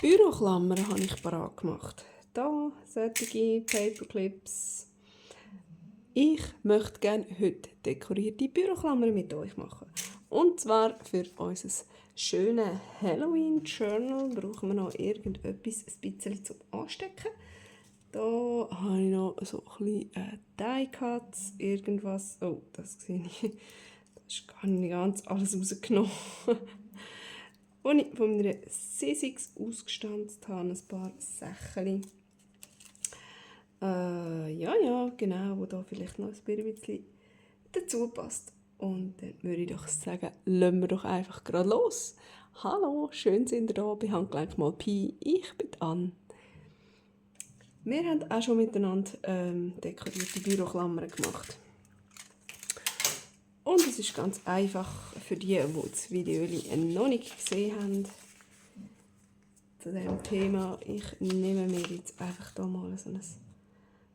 Büroklammern habe ich parat gemacht. Da solche Paperclips. Ich möchte gerne heute dekorierte Büroklammern mit euch machen. Und zwar für unser schönes Halloween-Journal brauchen wir noch irgendetwas ein bisschen zum Anstecken. Da habe ich noch so ein bisschen Die-Cuts, irgendwas. Oh, das sehe ich. Das ist gar nicht ganz alles rausgenommen. Und ich von meiner C6 ausgestanzt habe, ein paar Sachen. Ja, genau, wo da vielleicht noch ein bisschen dazu passt. Und dann würde ich doch sagen, lassen wir doch einfach gerade los. Hallo, schön sind ihr da bei Handgelenk mal Pi. Ich bin Anne. Wir haben auch schon miteinander dekorierte Büroklammern gemacht. Und es ist ganz einfach für die das Video noch nicht gesehen haben zu diesem Thema. Ich nehme mir jetzt einfach hier mal so ein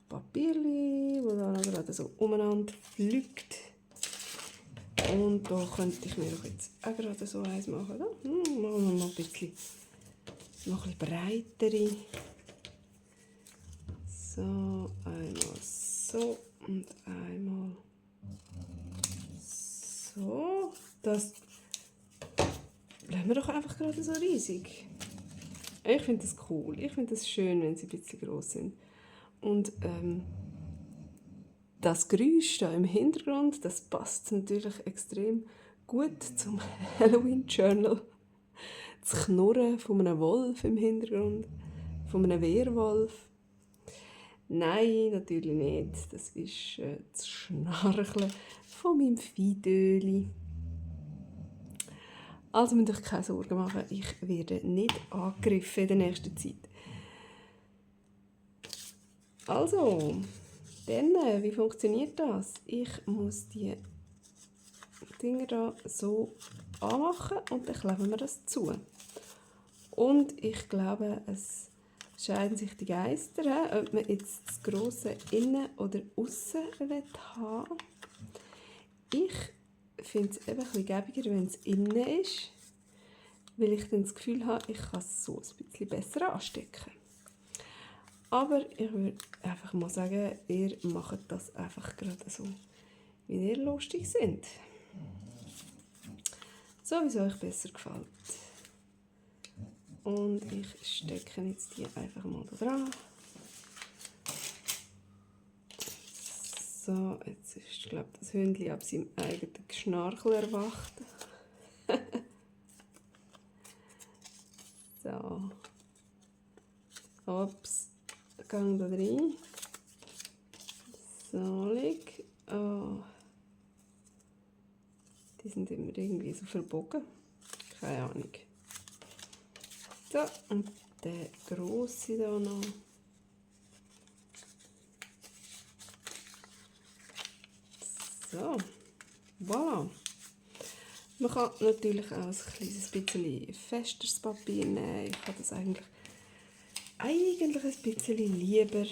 Papierli, das da noch gerade so umeinander fliegt. Und da könnte ich mir doch jetzt auch gerade so eins machen. Da machen wir mal ein bisschen, noch ein bisschen breitere. So, einmal so und einmal so. Das lassen wir doch einfach gerade so riesig. Ich finde das cool. Ich finde das schön, wenn sie ein bisschen gross sind. Und das Geräusch da im Hintergrund, das passt natürlich extrem gut zum Halloween-Journal. Das Knurren von einem Wolf im Hintergrund, von einem Werwolf. Nein, natürlich nicht. Das ist das Schnarcheln von meinem Fidöli. Also müsst ihr euch keine Sorgen machen, ich werde nicht angegriffen in der nächsten Zeit. Also, dann, wie funktioniert das? Ich muss die Dinger da so anmachen und dann kleben wir das zu. Und ich glaube, es scheiden sich die Geister, ob man jetzt das grosse innen oder aussen haben will. Ich finde es eben ein bisschen gäbiger, wenn es innen ist, weil ich dann das Gefühl habe, ich kann es so ein bisschen besser anstecken. Aber ich würde einfach mal sagen, ihr macht das einfach gerade so, wie ihr lustig seid. So, wie es euch besser gefällt. Und ich stecke jetzt die einfach mal da dran. So, jetzt ist, glaube ich, das Hündchen ab seinem eigenen Geschnarchel erwacht. So. Ups. Gang da rein. So, leg. Oh. Die sind immer irgendwie so verbogen. Keine Ahnung. So, und der grosse da noch. So, voilà. Man kann natürlich auch ein kleines bisschen festeres Papier nehmen. Ich habe das eigentlich ein bisschen lieber,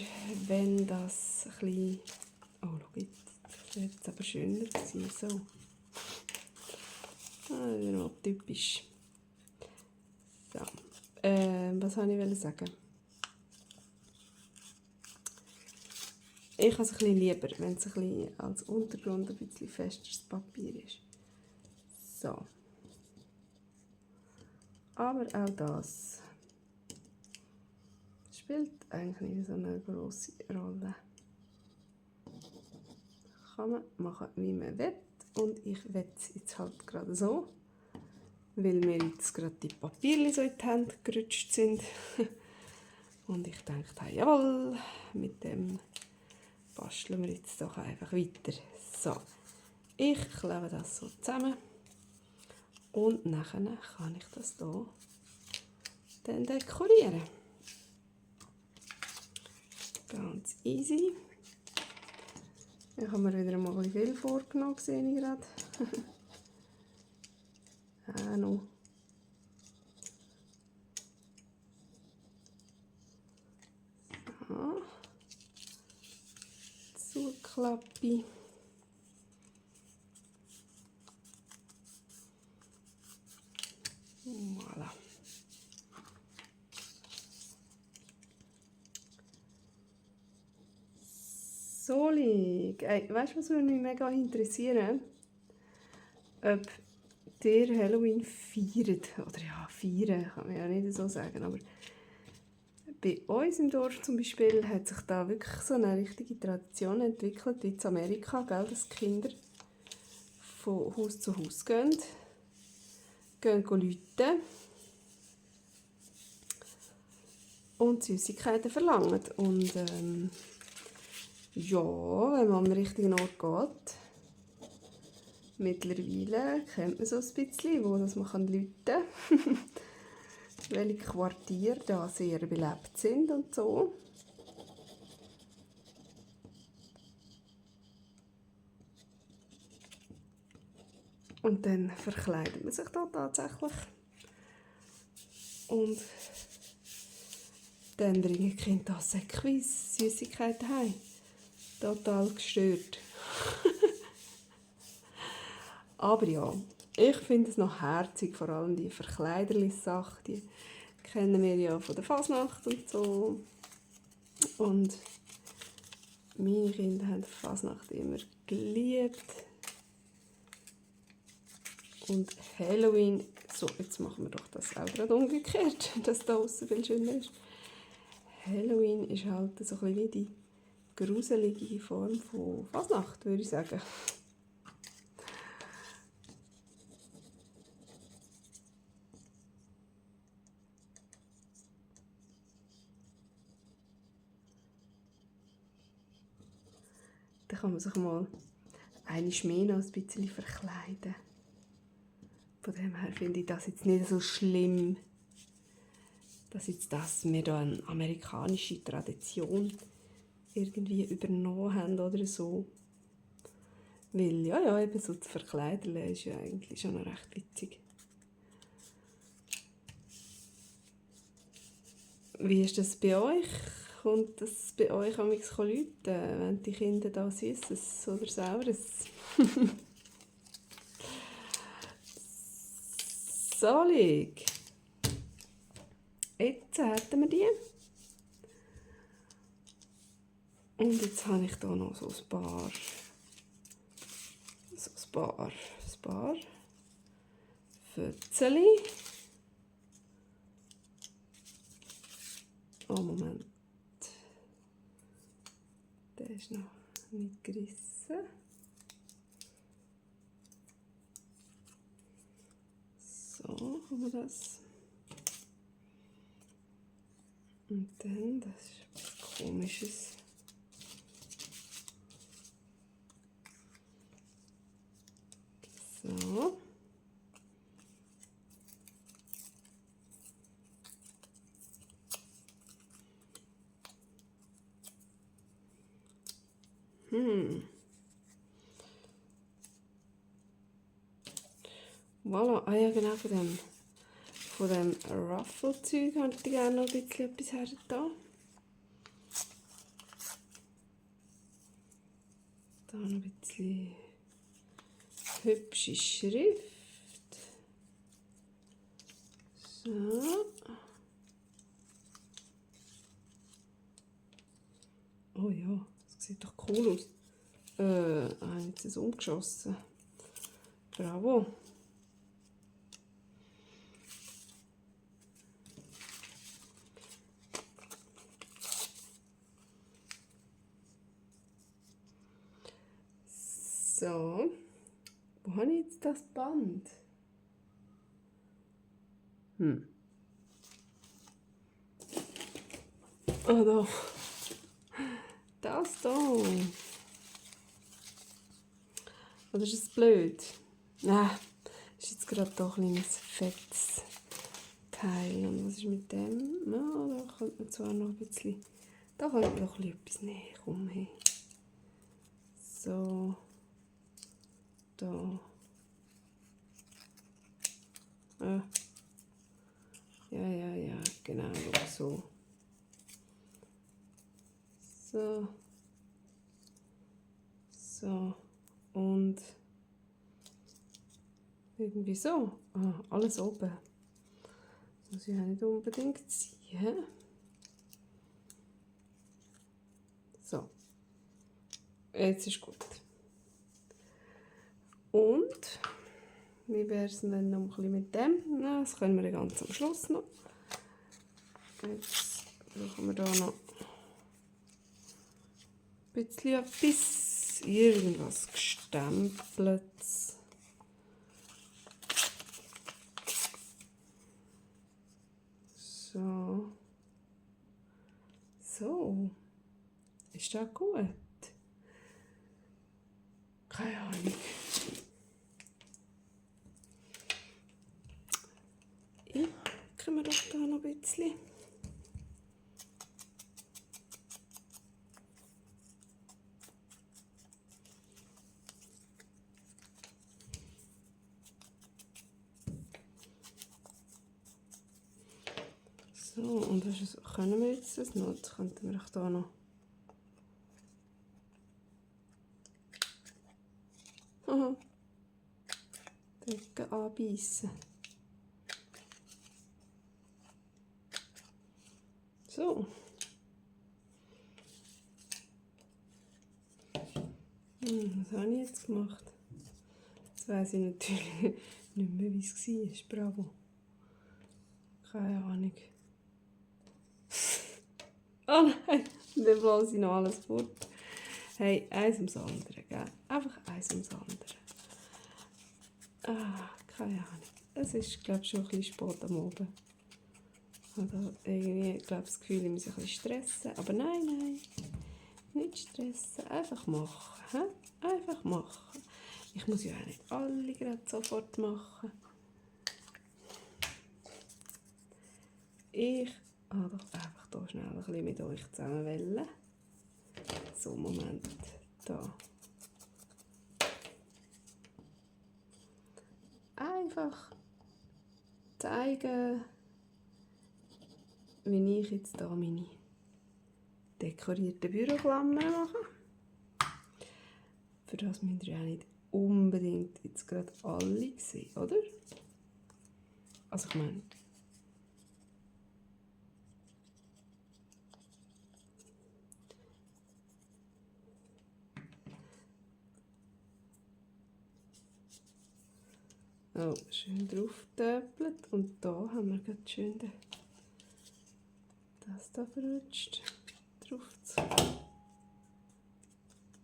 wenn das ein bisschen... Oh, schau jetzt, das wäre jetzt aber schöner gewesen. So. Ah, wieder mal typisch. So. Was wollte ich sagen? Ich habe es ein bisschen lieber, wenn es ein bisschen als Untergrund ein bisschen festeres Papier ist. So. Aber auch das spielt eigentlich nicht so eine grosse Rolle. Kann man machen, wie man will. Und ich will es jetzt halt gerade so, weil mir jetzt gerade die Papierchen so in die Hände gerutscht sind. Und ich dachte, hey, jawohl, mit dem basteln wir jetzt doch einfach weiter. So, ich klebe das so zusammen und nachher kann ich das hier dann dekorieren. Ganz easy. Ich habe mir wieder mal ein bisschen viel vorgenommen, sehe ich gerade. Noch. So. Zuklappe. Voilà. Solig. Ey, weißt du, was würde mich mega interessieren? Ob ihr Halloween feiert. Oder ja, feiern kann man ja nicht so sagen, aber bei uns im Dorf zum Beispiel hat sich da wirklich so eine richtige Tradition entwickelt, wie in Amerika, gell, dass die Kinder von Haus zu Haus gehen läuten und Süßigkeiten verlangen. Und ja, wenn man am richtigen Ort geht, mittlerweile kennt man so ein bisschen, wo das man läuten kann. Welche Quartiere da sehr belebt sind und so. Und dann verkleidet man sich da tatsächlich. Und dann bringen die Kinder da säckweise Süßigkeiten heim. Total gestört. Aber ja, ich finde es noch herzig, vor allem die Verkleiderli-Sache, die kennen wir ja von der Fasnacht und so. Und meine Kinder haben die Fasnacht immer geliebt. Und Halloween, so, jetzt machen wir doch das auch gerade umgekehrt, dass da draussen viel schöner ist. Halloween ist halt so ein bisschen wie die gruselige Form von Fasnacht, würde ich sagen. Da kann man sich mal einmal mehr noch ein bisschen verkleiden. Von dem her finde ich das jetzt nicht so schlimm, dass jetzt wir da eine amerikanische Tradition irgendwie übernommen haben oder so. Weil, ja, eben so zu verkleiden ist ja eigentlich schon noch recht witzig. Wie ist das bei euch? Kommt das bei euch manchmal läuten, wenn die Kinder da Süßes oder Saures? Solig. Jetzt hätten wir die. Und jetzt habe ich hier noch so ein paar Fötzeli. Oh, Moment. Der ist noch nicht gerissen. So, haben wir das. Und dann, das ist etwas Komisches. So. Voilà, ah ja genau, von dem Ruffle-Zeug hätte ich gerne noch ein bisschen etwas her da. Da noch ein bisschen hübsche Schrift. So. Oh ja, das sieht doch cool aus. Haben sie es umgeschossen. Bravo. So. Wo habe ich jetzt das Band? Ah, doch. Das hier. Oder ist es blöd? Nein, ist jetzt gerade doch ein kleines fettes Teil. Und was ist mit dem? Ja, da könnte man zwar noch ein bisschen... Da könnte man noch etwas näher kommen. Hey. So. Da. Ja, genau, so. So. So. Und irgendwie so. Ah, alles oben. Das muss ich ja nicht unbedingt ziehen. So. Jetzt ist gut. Und wie wäre es denn noch ein bisschen mit dem? Na, das können wir ganz am Schluss noch. Jetzt brauchen wir da noch ein bisschen etwas, irgendwas Gestempeltes. So. So. Ist das gut? Keine Ahnung. Können wir doch da noch ein bisschen. So, und können wir jetzt das noch? Jetzt könnten wir auch da noch. Aha. Decke anbeissen. So. Was habe ich jetzt gemacht? Jetzt weiss ich natürlich nicht mehr, wie es war. Bravo. Keine Ahnung. Oh nein, dann bloß ich noch alles fort. Hey, eins ums andere, gell? Einfach eins ums andere. Keine Ahnung. Es ist, glaube ich, schon ein bisschen spät am Abend. Oder irgendwie, ich glaube, das Gefühl, ich muss ein bisschen stressen. Aber nein, nicht stressen. Einfach machen. He? Einfach machen. Ich muss ja auch nicht alle gerade sofort machen. Ich habe doch einfach hier schnell ein bisschen mit euch zusammen wollen. So, Moment. Da. Einfach zeigen, wie ich jetzt hier meine dekorierten Büroklammern mache. Für das müsst ihr auch nicht unbedingt jetzt gerade alle sehen, oder? Also ich meine, oh, schön drauf getöpelt und da haben wir gerade schön das da verrutscht. Drauf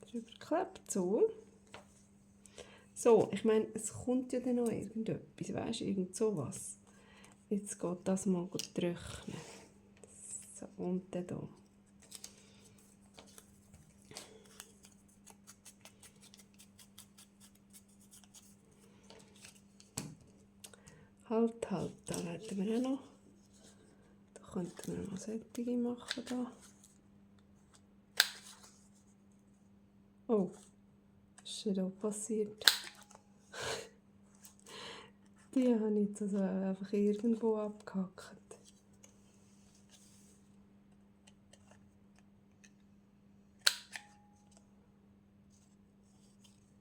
drüber geklebt, so. So, ich meine, es kommt ja dann noch irgendetwas, weißt du, irgend sowas. Jetzt geht das mal trocknen. So, und dann hier. Halt, da werden wir auch noch. Da könnten wir noch solche machen. Da. Oh, was ist denn da passiert? Die habe ich jetzt also einfach irgendwo abgehackt.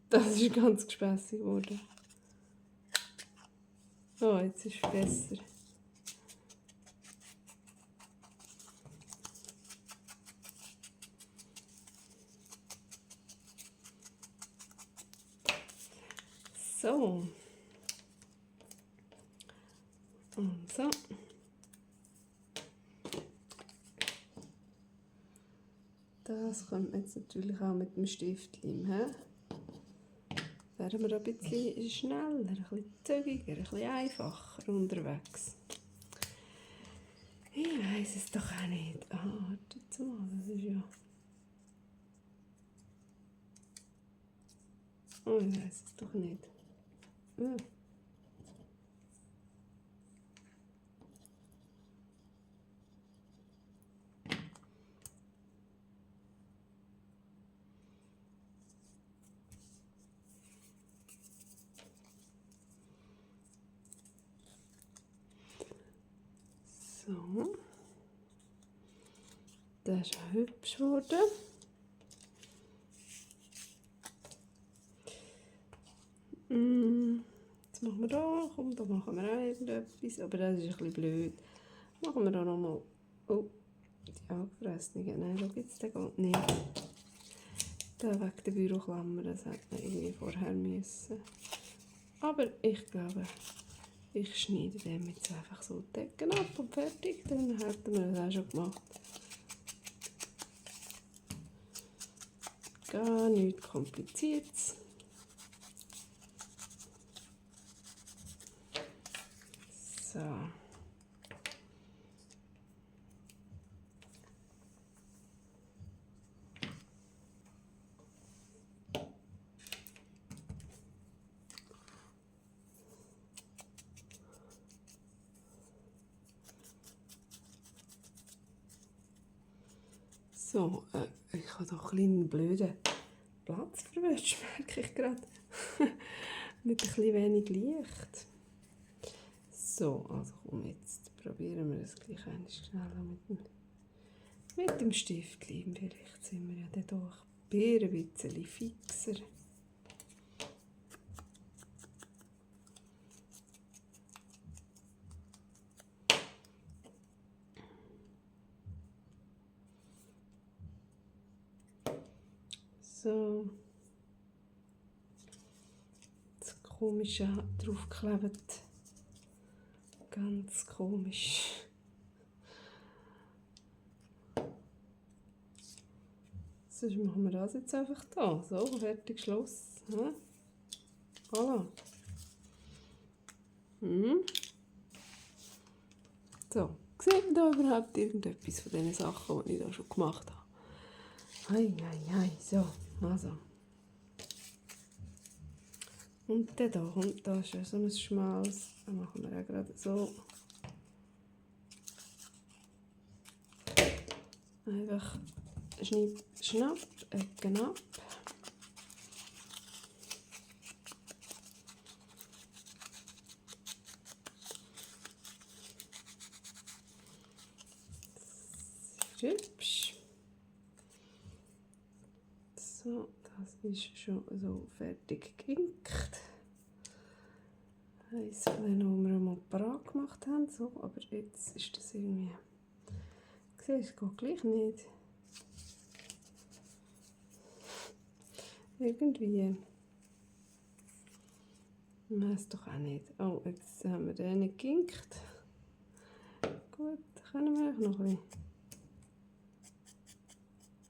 Das ist ganz gespässig geworden. Oh, jetzt ist es besser. So. Und so. Das kommt jetzt natürlich auch mit dem Stiftleim. Wären wir ein bisschen schneller, ein bisschen zügiger, ein bisschen einfacher unterwegs. Ich weiss es doch auch nicht. Warte jetzt mal, das ist ja... Oh, ich weiss es doch nicht. So. Das ist auch hübsch geworden. Jetzt machen wir da, komm, da machen wir auch irgendetwas, aber das ist ein bisschen blöd. Machen wir da nochmal, oh, die angefressenen, nein, schau jetzt, der geht nicht. Da wegen der Büroklammer, das hätte man irgendwie vorher müssen. Aber ich glaube, ich schneide dem jetzt einfach so die Decken ab und fertig. Dann hätten wir das auch schon gemacht. Gar nichts Kompliziertes. So. So, ich habe doch einen kleinen blöden Platz verwünscht, merke ich gerade. Mit ein bisschen wenig Licht. So, also komm, jetzt probieren wir das gleich einmal schnell mit dem Stiftlein. Vielleicht sind wir ja dann doch ein bisschen fixer. So. Das Komische hat draufgeklebt. Ganz komisch. Sonst machen wir das jetzt einfach da. So, fertig, Schluss. Ja? Voilà. So, sieht man da überhaupt irgendetwas von diesen Sachen, die ich da schon gemacht habe? Hei, so, also. Und dann da kommt da schon so ein schmales. Dann machen wir auch gerade so. Einfach schnapp, Ecken ab. Hübsch. So, das ist schon so fertig geginkt. Eins von denen, die wir mal parat gemacht haben. So, aber jetzt ist das irgendwie... Siehst du, es geht gleich nicht. Irgendwie. Ich weiss doch auch nicht. Oh, jetzt haben wir den nicht geginkt. Gut, können wir auch noch ein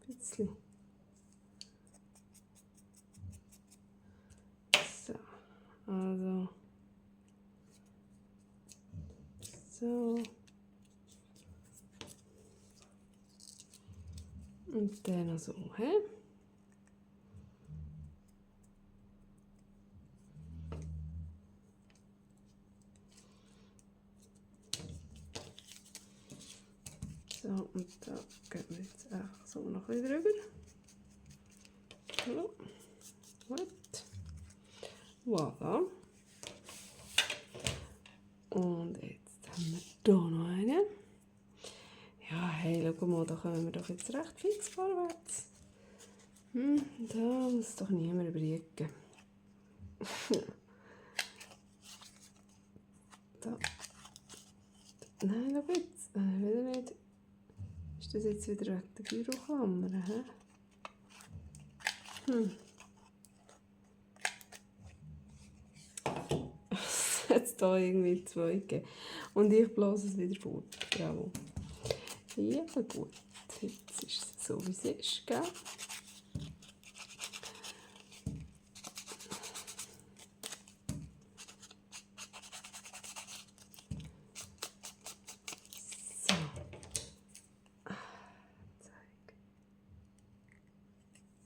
bisschen. So, also. So. Und dann noch so, hä? So, und da gehen wir jetzt einfach so noch ein bisschen drüber. So, gut. Voilà. Und jetzt haben wir hier noch einen. Ja, hey, schau mal, da kommen wir doch jetzt recht fix vorwärts. Da muss doch niemand überlegen. Da. Nein, schau jetzt. Wieder nicht. Ist das jetzt wieder wegen der Büroklammer? Es hat hier irgendwie zwei gegeben. Und ich blase es wieder fort. Bravo. Ja, gut. Jetzt ist es so, wie es ist, gell?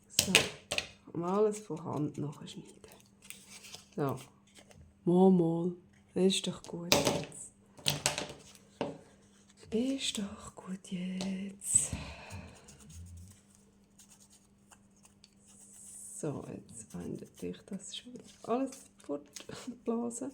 So. Mal alles von Hand nachschneiden. So. Mal. Das ist doch gut jetzt. Ist doch gut jetzt. So, jetzt wendet ich das schon wieder alles fortblasen.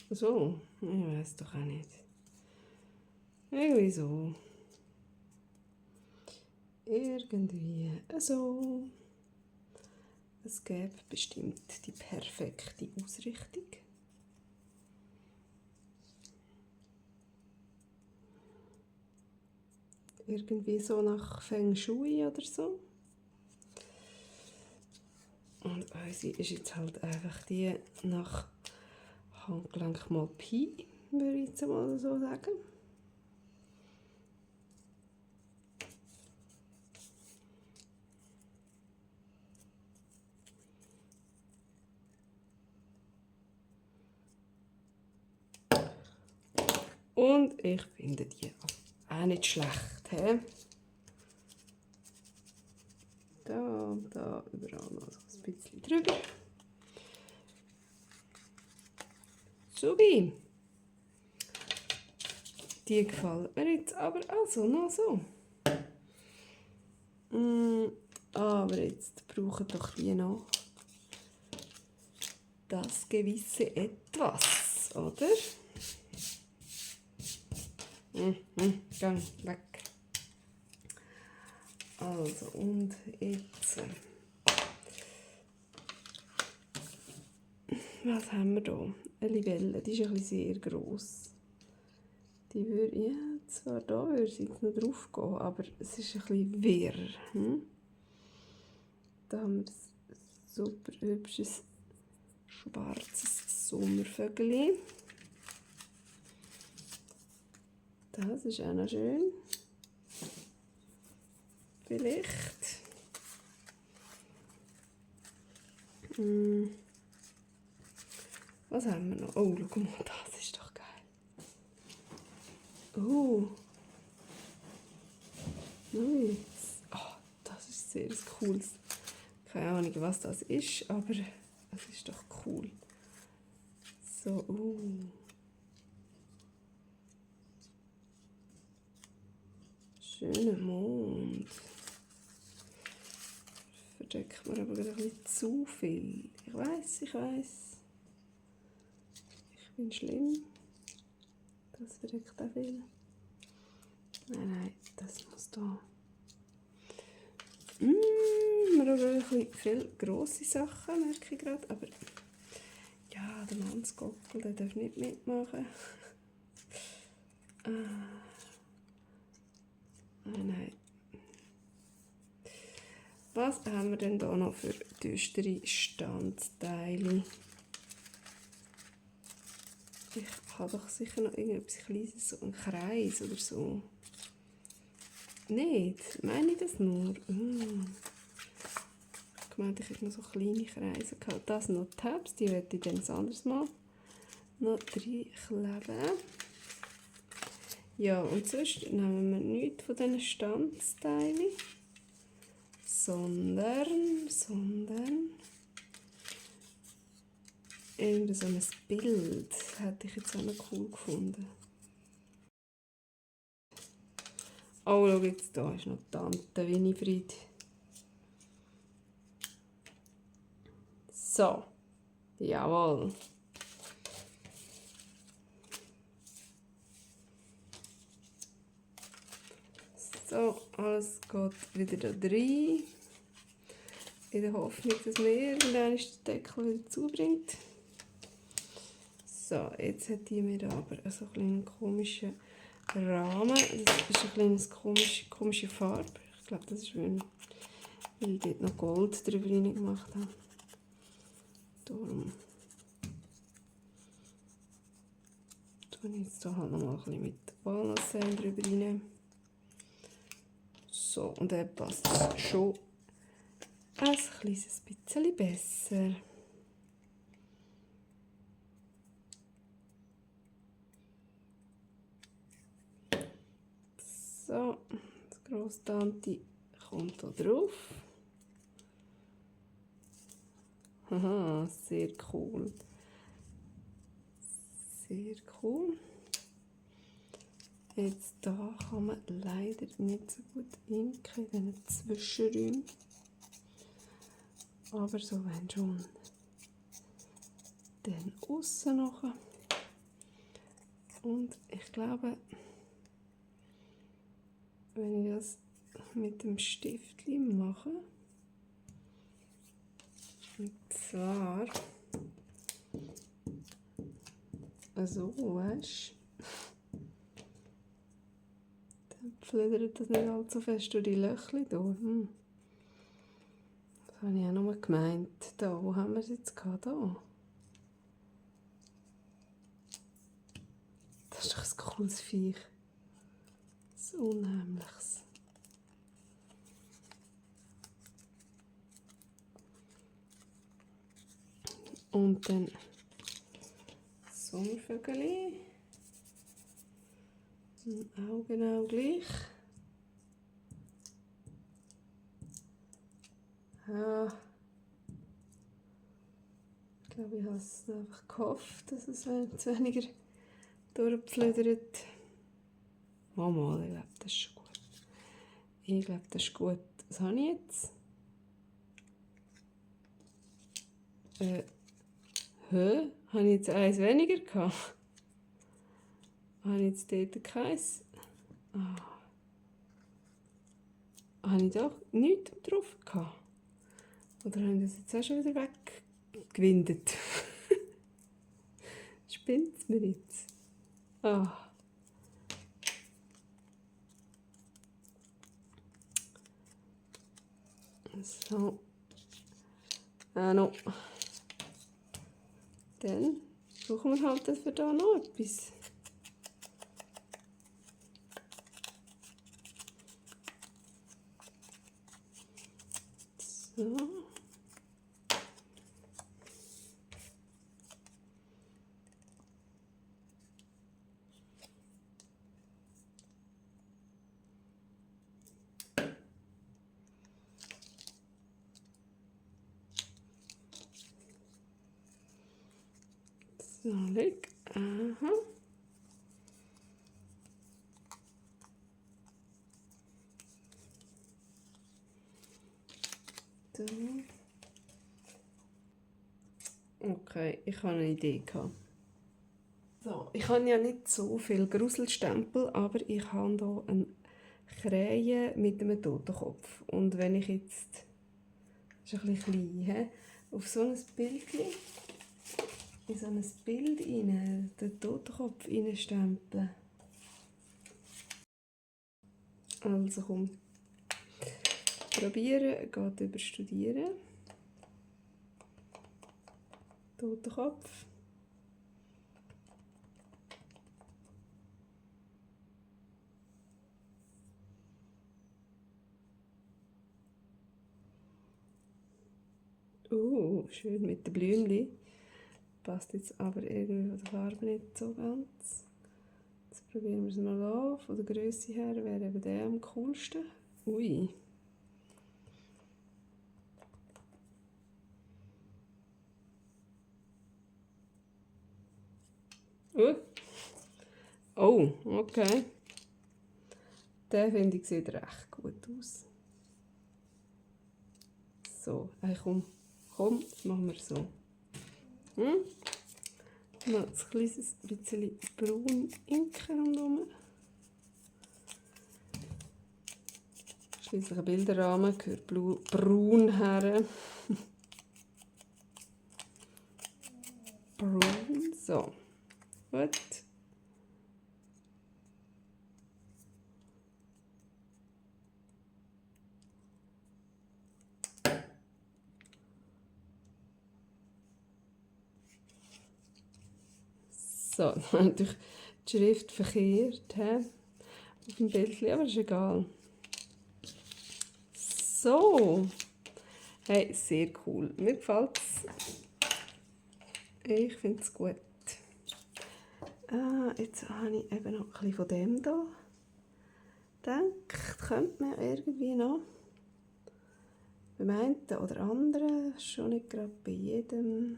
So, ich weiß doch auch nicht. Irgendwie so. Irgendwie so. Es gäbe bestimmt die perfekte Ausrichtung. Irgendwie so nach Feng Shui oder so. Und unsere ist jetzt halt einfach die nach Handgelenk mal Pi, würde ich jetzt mal so sagen. Und ich finde die auch nicht schlecht. He? Da und da überall noch so ein bisschen drüber. Subi. Die gefällt mir jetzt aber also noch so. Aber jetzt brauchen doch die noch das gewisse Etwas, oder? Gang weg. Also, und jetzt. Was haben wir hier? Eine Libelle, die ist ein bisschen sehr gross. Die würde, ja, zwar da würde ich jetzt noch drauf gehen, aber es ist ein bisschen wirr. Da haben wir das super hübsches schwarzes Sommervögel. Das ist auch noch schön. Vielleicht. Was haben wir noch? Oh, schau mal, das ist doch geil. Oh. Nice. Oh, das ist sehr cooles. Keine Ahnung, was das ist, aber es ist doch cool. So, Schöner Mond. Verdeckt mir aber ein bisschen zu viel. Ich weiß. Ich bin schlimm. Das verdeckt auch viel. Nein, das muss da. Wir haben ein bisschen viele grosse Sachen, merke ich gerade. Aber ja, der Mannsgockel, der darf nicht mitmachen. Nein. Was haben wir denn da noch für düstere Standteile? Ich habe doch sicher noch irgendetwas Kleines, so einen Kreis oder so. Nicht? Meine ich das nur? Ich meinte, ich hätte noch so kleine Kreise gehabt. Das noch Tabs, die werde ich dann ein anderes Mal noch reinkleben. Ja, und sonst nehmen wir nichts von diesen Standteilen, sondern irgend so ein Bild hätte ich jetzt auch noch cool gefunden. Oh, schau jetzt, da ist noch Tante Winifred. So, jawohl. So, alles geht wieder da rein. In der Hoffnung, dass mir irgendwann den Deckel wieder zubringt. So, jetzt hat die mir aber so einen komischen Rahmen. Das ist eine komische Farbe. Ich glaube, das ist, weil ich dort noch Gold drüber rein gemacht habe. Darum tue ich jetzt da halt noch mal ein bisschen mit Walnusssälen drüber rein. So, und dann passt es schon ein kleines bisschen besser. So, das grosse Tante kommt hier drauf. Haha, sehr cool. Sehr cool. Jetzt da kann man leider nicht so gut inken in diesen Zwischenräumen. Aber so wenn schon. Dann aussen noch. Und ich glaube, wenn ich das mit dem Stiftchen mache, und zwar so, weißt du, dann flittert das nicht allzu fest durch die Löchchen durch. Das habe ich auch noch gemeint. Da, wo haben wir es jetzt gehabt? Da. Das ist doch ein cooles Viech. So unheimliches. Und dann Sommervögel. Auch genau gleich. Ja. Ich glaube, ich habe es einfach gehofft, dass es weniger durchflittert. Mal, ich glaube, das ist schon gut. Ich glaube, das ist gut. Was habe ich jetzt? Habe ich jetzt eins weniger gehabt? Habe ich jetzt dort keins? Habe ich da nichts drauf gehabt? Oder habe ich das jetzt auch schon wieder weggewindet? Spinnt es mir jetzt? So. Noch. Dann suchen wir halt für da noch etwas. So. So, leg. Aha. So. Okay, ich habe eine Idee gehabt. So, ich habe ja nicht so viel Gruselstempel, aber ich habe hier eine Krähe mit einem Totenkopf. Und wenn ich jetzt, das ist ein bisschen klein, he? Auf so ein Bild, in so ein Bild rein, den Totenkopf reinstempeln. Also komm, probieren geht über Studieren. Totenkopf. Schön mit den Blümchen. Passt jetzt aber irgendwie von der Farbe nicht so ganz. Jetzt probieren wir es mal an. Von der Grösse her wäre eben der am coolsten. Ui. Oh, okay. Der finde ich sieht recht gut aus. So, komm, das machen wir so. Noch ein kleines bisschen braun Inken rundherum. Schliesslich ein Bilderrahmen gehört braun her. Braun, so. Gut. So, natürlich die Schrift verkehrt auf dem Bild, aber ist egal. So. Hey, sehr cool. Mir gefällt es. Ich finde es gut. Jetzt habe ich eben noch ein bisschen von dem hier. Denkt, könnte man irgendwie noch beim einen oder anderen, schon nicht gerade bei jedem.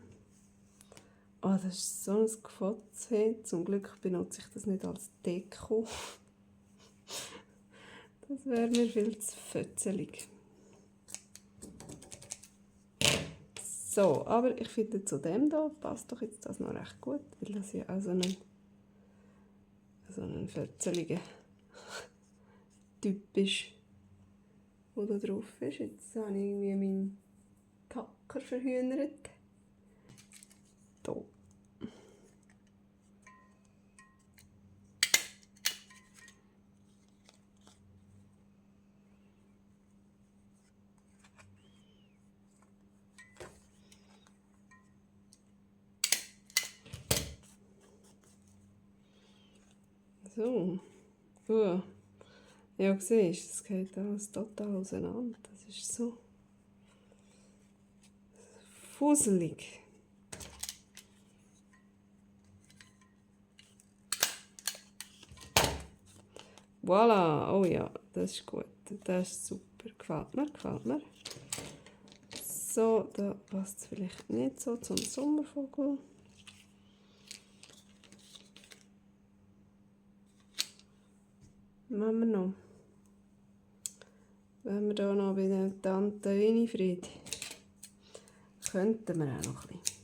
Das ist so ein Gefotze. Zum Glück benutze ich das nicht als Deko. Das wäre mir viel zu fötzelig. So, aber ich finde zu dem hier passt doch jetzt das noch recht gut, weil das ja auch so ein so ein fötzeliger Typ ist, der da drauf ist. Jetzt habe ich irgendwie meinen Tacker verhühnert. Hier. So. Ja, siehst du, es geht alles total auseinander. Das ist so fusselig. Voilà, oh ja, das ist gut. Das ist super. Gefällt mir. So, da passt es vielleicht nicht so zum Sommervogel. Machen wir noch. Wenn wir hier noch bei der Tante Winifred, könnten wir auch noch ein bisschen.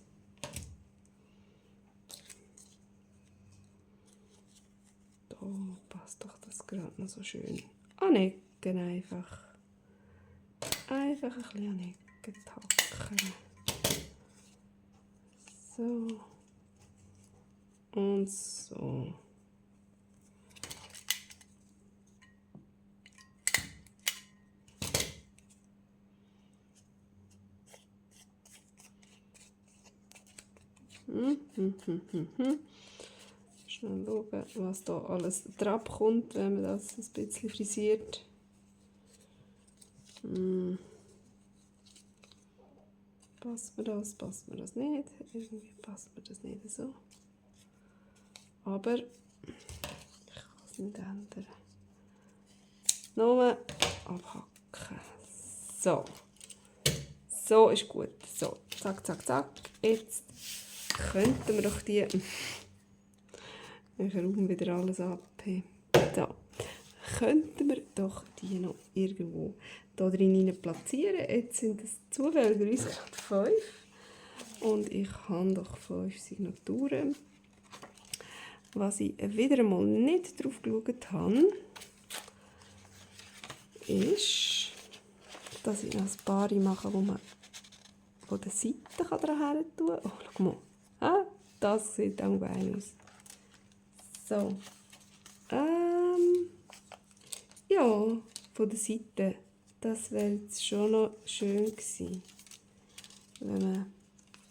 Da passt doch das gerade noch so schön. Anecken einfach. Einfach ein bisschen anecken hacken. So. Und so. Schnell schauen, was da alles drauf kommt, wenn man das ein bisschen frisiert. Passt mir das nicht? Irgendwie passt mir das nicht so. Aber ich kann es nicht ändern. Nur abhacken. So. So ist gut. So, zack. Jetzt könnten wir doch die... Ich räume wieder alles ab. So. Könnten wir doch die noch irgendwo da drin platzieren. Jetzt sind es zufälligerweise gerade 5. Und ich habe doch 5 Signaturen. Was ich wieder einmal nicht drauf geschaut habe, ist, dass ich noch ein paar mache, wo man von der Seite dran tun kann. Oh, schau mal. Das sieht auch geil aus. So. Ja, von der Seite. Das wäre jetzt schon noch schön gewesen, wenn man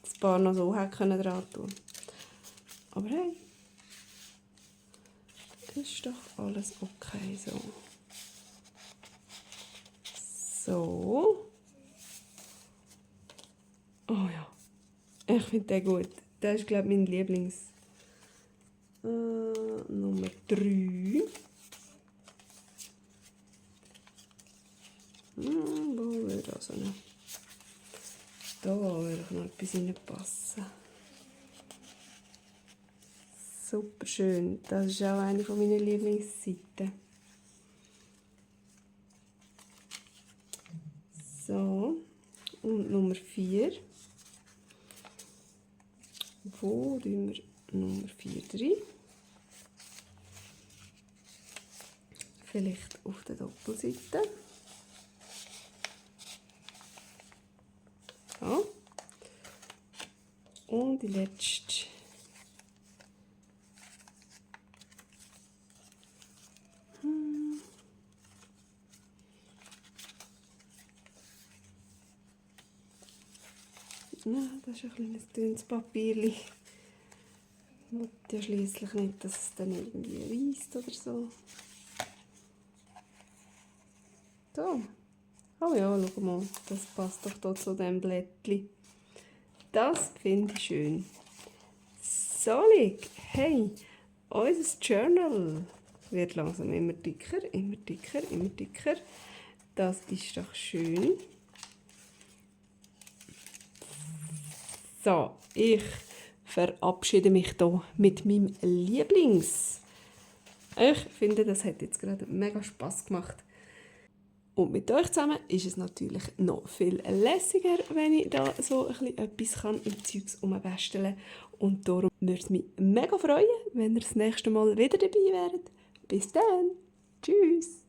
das Paar noch so hätte dran tun können. Aber hey, ist doch alles okay so. So. Oh ja, ich finde den gut. Das ist, glaube ich, mein Lieblings. Nummer 3. Wo würde also noch? Da würde noch etwas reinpassen. Super schön. Das ist auch eine meiner Lieblingsseiten. So. Und Nummer 4. Wo tun wir Nummer 4 rein? Vielleicht auf der Doppelseite. So. Und die letzte. Nein, das ist ein kleines dünnes Papierchen. Ich will ja schliesslich nicht, dass es dann irgendwie reisst oder so. So. Oh ja, schau mal, das passt doch hier zu diesem Blättchen. Das finde ich schön. Solig, hey, unser Journal wird langsam immer dicker. Das ist doch schön. So, ich verabschiede mich hier mit meinem Lieblings. Ich finde, das hat jetzt gerade mega Spass gemacht. Und mit euch zusammen ist es natürlich noch viel lässiger, wenn ich da so etwas im Zeugs rumbasteln kann. Und darum würde es mich mega freuen, wenn ihr das nächste Mal wieder dabei wärt. Bis dann. Tschüss.